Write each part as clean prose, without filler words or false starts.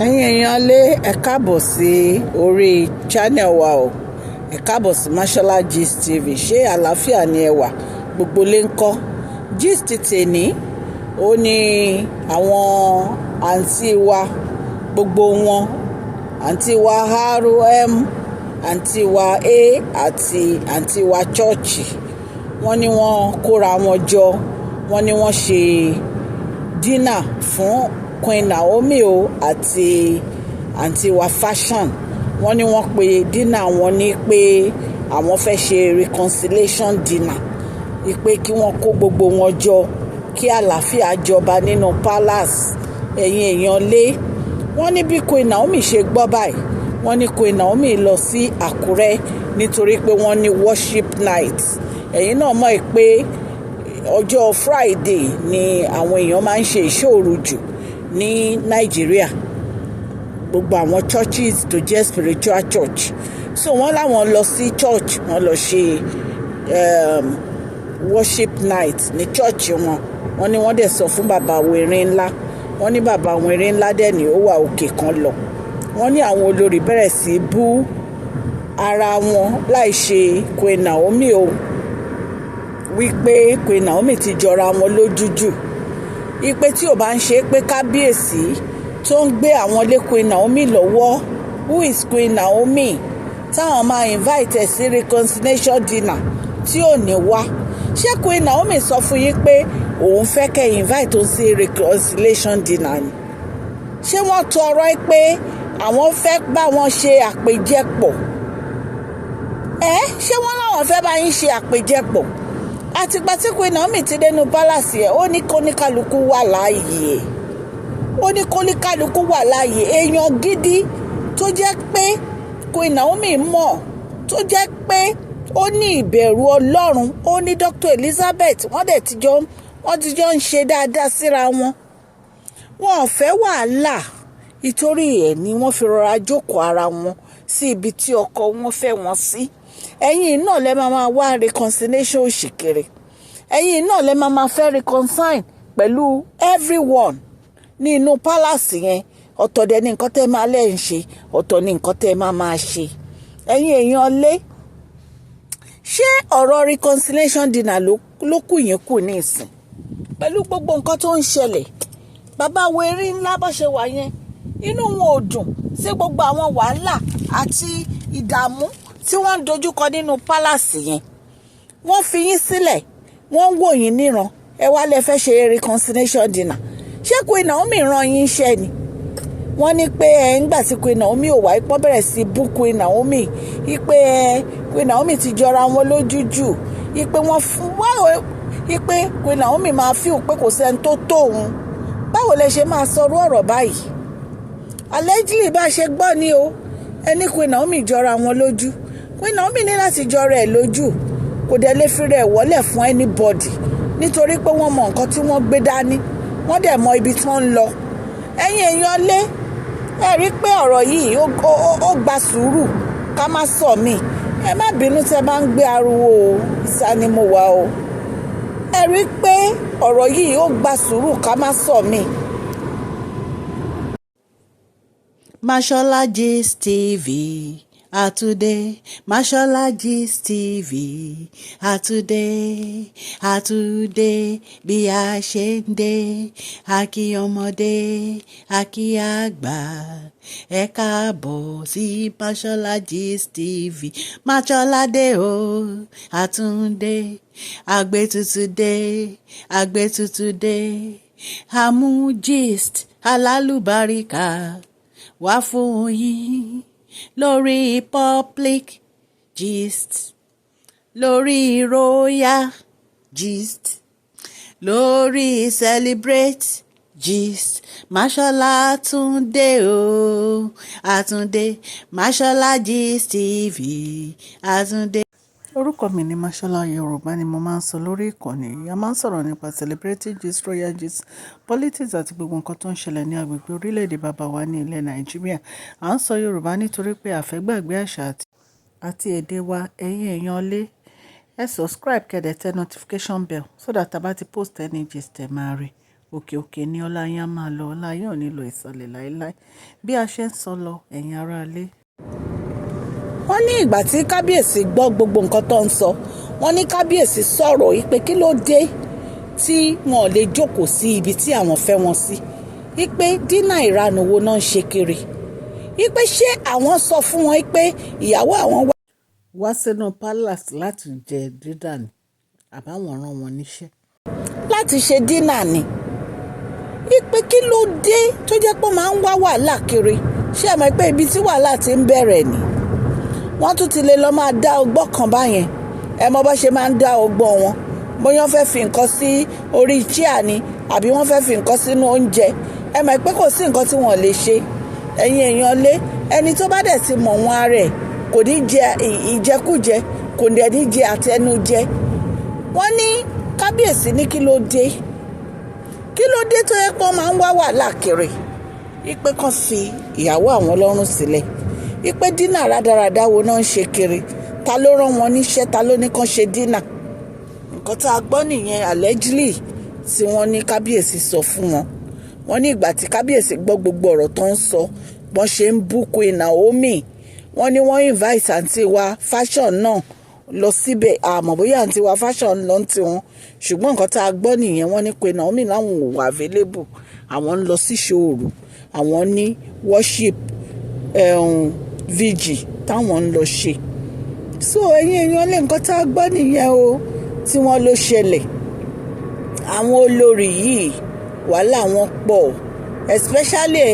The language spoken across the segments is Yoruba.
Ẹ̀yin èèyàn lé, ẹ káàbọ̀ sí orí channel wa o. Ẹ káàbọ̀ sí Mashola Gist TV. Ṣé àlàáfíà ni ẹ wà? Gbogbo lè ń kọ́. Gist tèní, ó ní àwọn àǹtí wa, gbogbo wọn, àǹtí wa rm, àǹtí wa a àti àǹtí wa chọ́ọ̀chì, wọ́n ní wọ́n kóra wọn jọ, wọ́n ní wọ́n ṣe dinner fún Queen Naomi o àti àǹtí wa Fashion. Wọ́n ní wọ́n pe dinner wọn ní pé àwọn fẹ́ ṣe reconciliation dinner, wípé kí wọ́n kó gbogbo wọn jọ, kí àlàáfíà jọba nínú palace. Ẹ̀yin èèyàn lé, wọ́n ní bí Queen Naomi ṣe gbọ́ báyìí, wọ́n ní Queen Naomi lọ sí Àkúrẹ́ nítorí pé wọ́n ní worship night. Ẹ̀yin náà mọ̀ pé ọjọ́ Friday ni àwọn èèyàn máa ń ṣe ìṣòro jù ní Nàìjíríà, gbogbo àwọn churches tó jẹ́ spiritual church. So wọ́n láwọn lọ sí church, wọ́n lọ ṣe worship night ní church wọn. Wọ́n ní wọ́n dẹ̀ sọ fún bàbá wẹ̀rin ńlá. Wọ́n ní bàbá wẹ̀rin ńlá dẹ̀ ní ó wà òkè kan lọ. Wọ́n ní àwọn olórí bẹ̀rẹ̀ sí bú ara wọn láì ṣe Queen Naomi o, wípé Queen Naomi ti jọra wọn lójú jù, wípé tí ò bá ń ṣe pé kábíyèsí tó ń gbé àwọn lé Queen Naomi lọ́wọ́, who is Queen Naomi táwọn máa invite ẹ̀ sí reconciliation dinner tí ò ní wá? Ṣé Queen Naomi sọ fún yín pé òun fẹ́ kẹ́ invite òun sí reconciliation dinner ni? Ṣé wọ́n tọrọ pé àwọn fẹ́ bá wọn ṣe àpèjẹpọ̀ ẹ? Ṣé wọ́n láwọn fẹ́ bá yín ṣe àpèjẹpọ̀? Àtìgbà tí Queen Naomi ti dénú palace ẹ̀, ó ní kóníkálukú wà láàyè ẹ̀, ó ní kóníkálukú wà láàyè. Èèyàn gidi tó jẹ́ pé Queen Naomi mọ̀, tó jẹ́ pé ó ní ìbẹ̀rù Ọlọ́run, ó ní Dr. Elizabeth. Wọ́n dẹ̀ ti jọ, wọ́n ti jọ ń ṣe dáadáa síra wọn. Wọn ò fẹ́ wàhálà, ìtorí ẹ̀ ni wọ́n fi rọra jókòó ara wọn sí ibi tí ọkọ wọn fẹ́ wọn sí. Ẹ̀yin náà lẹ máa máa wá reconciliation òṣìkiri. Ẹ̀yin náà lẹ máa máa fẹ́ reconcile pẹ̀lú everyone ní inú palace yẹn. Ọ̀tọ̀ dẹ̀ ní nǹkan tẹ́ máa lẹ́ ń ṣe, ọ̀tọ̀ ní nǹkan tẹ́ máa máa ṣe. Ẹ̀yin èèyàn lé, ṣé ọ̀rọ̀ reconciliation dinner ló kù yín kù ní ìsìn pẹ̀lú gbogbo nǹkan tó ń ṣẹlẹ̀? Bàbá wo eré ńlá bó ṣe wà yẹn, inú wọn ò dùn sí gbogbo àwọn wàhálà àti ìdààmú tí wọ́n ń dojúkọ nínú palace yẹn. Wọ́n fi yín sílẹ̀, wọ́n ń wò yín níran. Ẹ wá lẹ fẹ́ ṣe reconciliation dinner. Ṣé Queen Naomi rán yín iṣẹ́ ni? Wọ́n ní pé ẹ ń gbà tí Queen Naomi ò wá, ipò bẹ̀rẹ̀ sí bú Queen Naomi, ipe ẹ Queen Naomi ti jọra wọn lójú jù, ipe wọ́n fún wáwo, ipe Queen Naomi máa feel pé kò sẹ́ni tó tó òun. Báwo lẹ ṣe máa sọrú ọ̀rọ̀ báyìí? Allegedly, bá a ṣe gbọ́ ni o. Ẹni Queen Naomi jọra wọn lójú. Queen Naomi ní láti jọra ẹ̀ lójú, kò dẹ̀ lè fi rẹ̀ wọ́lẹ̀ fún anybody, nítorí pé wọ́n mọ nǹkan tí wọ́n gbé dání, wọ́n dẹ̀ mọ ibi tí wọ́n ń lọ. Ẹ̀yin èèyàn lé, ẹ rí i pé ọ̀rọ̀ yìí ó gba sùúrù, ká má sọ mí. Ẹ má bínú tẹ́ bá ń gbé ariwo o, ìsá ni mo wà o. Ẹ rí i pé ọ̀rọ̀ yìí ó gba sùúrù, ká má sọ mí. Mashola Gist TV àtúndé, Mashola Gist TV àtúndé, àtúndé bí a ṣe ń dé. Àkí ọmọdé, àkí àgbà, ẹ káàbọ̀ sí Mashola Gist TV. Mashola dé o, àtúndé, àgbẹ̀tutù dé, àgbẹ̀tutù dé, àmú gist alálùbáríkà wá fún yín lórí public gist, lórí royal gist, lórí celebrate gist. Mashola Túndé o, àtúndé, Mashola Gist TV àtúndé. Orúkọ mi ni Mashola. Yorùbá ni mo máa ń sọ lórí ìkànnì yìí. A máa ń sọ̀rọ̀ nípa celebrity gist, royal gist, politics àti gbogbo nǹkan tó ń ṣẹlẹ̀ ní agbègbè orílẹ̀-èdè bàbá wa ní ilẹ̀ Nàìjíríà. À ń sọ Yorùbá nítorí pé a fẹ́ gbàgbé àṣà àti èdè wa. Ẹ̀yin èèyàn lé, ẹ subscribe, kẹ́ dẹ̀ tẹ notification bell so that a bá ti post any gist, ẹ máa rí. Òkè òkè ni ọlá yín á máa lọ, ọlá yín ò ní lọ ìsàlẹ̀ láíláí. Bí a ṣe ń sọ lọ, ẹ̀yin ará ilé. Wọ́n ní ìgbà tí kábíyèsí gbọ́ gbogbo nǹkan tó ń sọ, wọ́n ní kábíyèsí sọ̀rọ̀ yìí pé kí ló dé tí wọn ò lè jókòó sí ibi tí àwọn fẹ́ wọn sí, wípé dinner ìranù wo náà ń ṣe kiri, wípé ṣé àwọn sọ fún wọn pé ìyàwó àwọn wá sínú palace láti jẹ dinner ni, àbáwọn rán wọn níṣẹ́ láti ṣe dinner ni, wípé kí ló dé tó jẹ́ pé ó máa ń wá wàhálà kiri? Ṣé ẹ mọ̀ pé ibi tí wàhálà ti ń bẹ̀rẹ̀ ni? Wọ́n tún ti lè lọ́ọ́ máa dá ọgbọ́n kan báyẹn. Ẹ mọ bó ṣe máa ń dá ọgbọ́n wọn, bóyá wọ́n fẹ́ fi nǹkan sí orí chair ni, àbí wọ́n fẹ́ fi nǹkan sínú oúnjẹ. Ẹ mọ̀ pé kò sí nǹkan tí wọ́n lè ṣe. Ẹ̀yin èèyàn lé, ẹni tó bá dẹ̀ ti mọ̀ wọn ara ẹ̀ kò ní jẹ ìjẹkújẹ, kò dẹ̀ ní jẹ àtẹnujẹ. Wọ́n ní kábíyèsí ní kí ló dé, kí ló dé tó yẹ pé wọ́n máa ń wá wàhálà kiri, wípé kàn fi ìyàwó àwọn lọ́rùn sílẹ̀, wípé dinner rádaràda wo náà ń ṣe kiri? Ta ló rán wọn níṣẹ́? Ta ló ní kàn ṣe dinner? Nǹkan tá a gbọ́ nìyẹn, allegedly, tí wọ́n ní kábíyèsí sọ fún wọn. Wọ́n ní ìgbà tí kábíyèsí gbọ́ gbogbo ọ̀rọ̀ tó ń sọ, bọ́n ṣe ń bú Queen Naomi, wọ́n ní wọ́n invite àǹtí wa Fashion náà lọ síbẹ̀. Àmọ́ bóyá àǹtí wa Fashion lọ ń tiwọn, ṣùgbọ́n nǹkan tá a gbọ́ nìyẹn. Wọ́n ní Queen Naomi láwọn ò wà available, àwọn ń lọ sí ṣòro, àwọn ní worship vigil táwọn ń lọ ṣe. So ẹ̀yin èèyàn lè, nǹkan tá a gbọ́ nìyẹn o tí wọ́n ló ṣẹlẹ̀. Àwọn olórí yìí, wàhálà wọn pọ̀, especially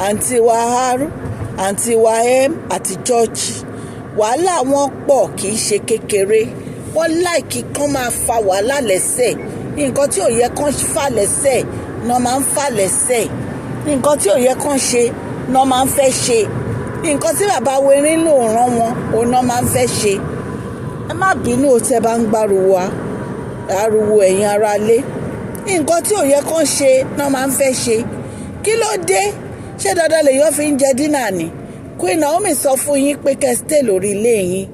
àǹtí wa R, àǹtí wa M àti church. Wàhálà wọn pọ̀, kì í ṣe kékeré. Wọ́n like kán máa fa wàhálà lẹ́sẹ̀. Nǹkan tí ò yẹ kán fà lẹ́sẹ̀ náà máa ń fà lẹ́sẹ̀. Nǹkan tí ò yẹ kán ṣe náà máa ń fẹ́ ṣe. Nǹkan tí bàbá werin lò rán wọn, òun náà máa ń fẹ́ ṣe. Ẹ má bínú o tẹ́ bá ń gbárùwò wa ariwo, ẹ̀yin ará ilé. Nǹkan tí ò yẹ kán ṣe náà máa ń fẹ́ ṣe. Kí ló dé? Ṣé dandan lèèyàn fi ń jẹ dinner ni? Queen Naomi sọ fún yín pé kẹ́ stay lórí ilé yín,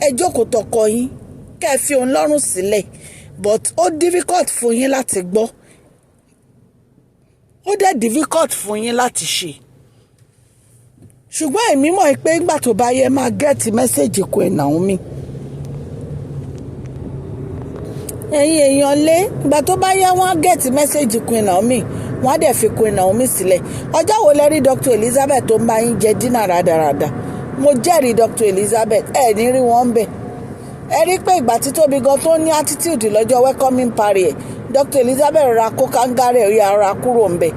ẹ jókòó tọkọ yín, kẹ́ ẹ fi òun lọ́rùn sílẹ̀, but ó difficult fún yín láti gbọ́, ó dẹ̀ difficult fún yín láti ṣe. Ṣùgbọ́n èmi mọ̀ pé nígbà tó bá yẹ, máa get message Queen Naomi. Ẹ̀yin èèyàn lé, ìgbà tó bá yá, wọ́n á get message Queen Naomi, wọ́n á dẹ̀ fi Queen Naomi sílẹ̀. Ọjọ́ wo lẹ rí Dr. Elizabeth tó ń bá yín jẹ dinner rádaràda? Mo jẹ́rìí Dr. Elizabeth, ẹ̀ ní rí wọn bẹ̀. Ẹ rí pé ìgbà tí Tóbi gan tó ní attitude lọ́jọ́ welcoming party ẹ̀, Dr. Elizabeth ra kó kángárẹ̀ ó yà ra kúrò ń bẹ̀.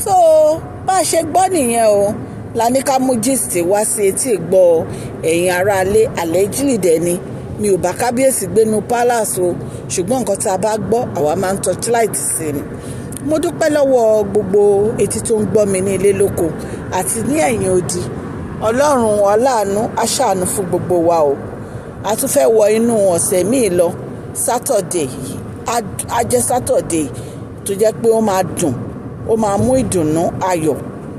So bá a ṣe gbọ́ nìyẹn o, la ní ká mú gist wá sí etí ìgbọ́ ẹ̀yin aráalé. Allegedly dẹ̀ ni, mi ò bá kábíyèsí gbénu palace o, ṣùgbọ́n nǹkan tá a bá gbọ́, àwa máa ń torchlight sí ni. Mo dúpẹ́ lọ́wọ́ gbogbo etí tó ń gbọ́ mi ní ilé, lóko àti ní ẹ̀yìn odi. Ọlọ́run aláàánú á ṣàánú fún gbogbo wa o. A tún fẹ́ wọ inú ọ̀sẹ̀ míì lọ. Saturday yìí á jẹ́ Saturday tó jẹ́ pé ó máa dùn, ó máa mú ìdùnnú ayọ̀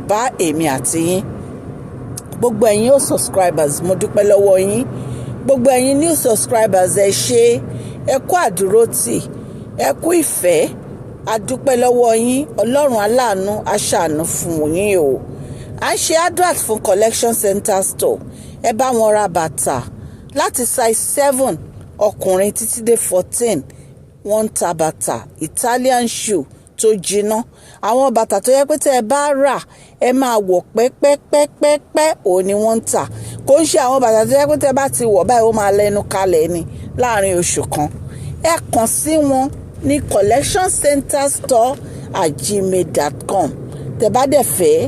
bá èmi àti yín. Gbogbo ẹ̀yin ó subscribers, mo dúpẹ́ lọ́wọ́ yín. Gbogbo ẹ̀yin new subscribers, ẹ ṣé, ẹ kú àdúrótì, ẹ kú ìfẹ́, a dúpẹ́ lọ́wọ́ yín. Ọlọ́run aláàánú á ṣàánú fún yín o. À ń ṣe advert fún Collection Center Store. Ẹ bá wọn ra bàtà láti size 7 ọkùnrin títí dé 14. Wọ́n ń ta bàtà Italian shoe tó jiná, àwọn bàtà tó yẹ pé tẹ́ ẹ bá rà, ẹ máa wọ̀ pẹ́pẹ́pẹ́pẹ́, òun ni wọ́n ń tà. Kò ń ṣe àwọn bàtà tó yẹ pé tẹ́ ẹ bá ti wọ̀ báyìí, ó máa lẹ́nu kalẹ̀ ni láàrin oṣù kan. Ẹ kàn sí wọn ní collectioncenterstore@gmail.com. Tẹ́ bá dẹ̀ fẹ́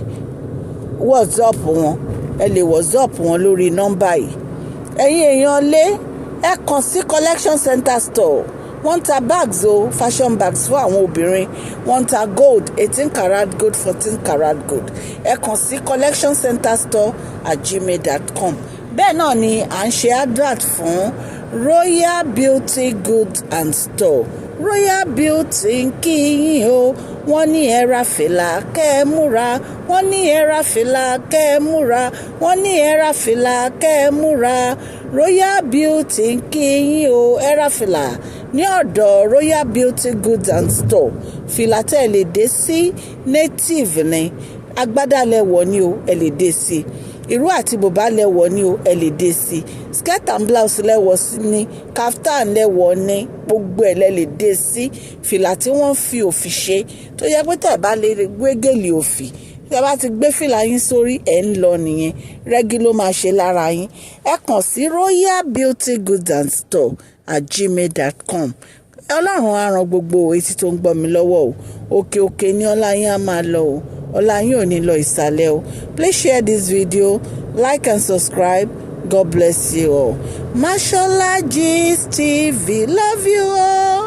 WhatsApp wọn, ẹ lè WhatsApp wọn lórí nọ́mbà yìí. Ẹ̀yin èèyàn lé, ẹ kàn sí Collection Center Store. Wọ́n ń ta bags o, fashion bags fún àwọn obìnrin. Wọ́n ń ta gold, 18 karat gold, 14 karat gold. Ẹ kàn sí collectioncenterstore@gmail.com. Bẹ́ẹ̀ náà ni à ń ṣe advert fún Royal Beauty Goods and Store, Royal Beauty ń kí yín o. Wọ́n ní ẹ ra fìlà kẹ́ ẹ múra. Wọ́n ní ẹ ra fìlà kẹ́ ẹ múra. Wọ́n ní ẹ ra fìlà kẹ́ ẹ múra. Royal Beauty ń kí yín o. Ẹ ra fìlà ní ọ̀dọ̀ Royal Beauty Goods and Store. Fìlà tẹ́ ẹ lè dé sí native ni, agbádá lẹ́wọ̀ ni o, ẹ lè dé sí. Ìró àti bùbá lẹ́wọ̀ ni o, ẹ lè dé sí. Skirt and blouse lẹ́wọ̀ ní, kaftan lẹ́wọ̀ ní, gbogbo ẹ̀ lẹ lè dé sí. Fìlà tí wọ́n fi òfì ṣe, tó yẹ pé tẹ̀ bá lè gbé gèlè òfì, tẹ́ bá ti gbé fìlà yín sórí, ẹ̀ ń lọ nìyẹn, rẹ́gí ló máa ṣe lára yín. Ẹ kàn sí royalbeautygoodandstore@gmail.com. Ọlọ́run á ran gbogbo etí tó ń gbọ́ mi lọ́wọ́ o. Òkè òkè ní ọlá yín á máa lọ o. Ọlá yín ò ní lọ ìsàlẹ̀ o. Please share this video, like and subscribe. God bless you all. Mashola Gist TV, love you all.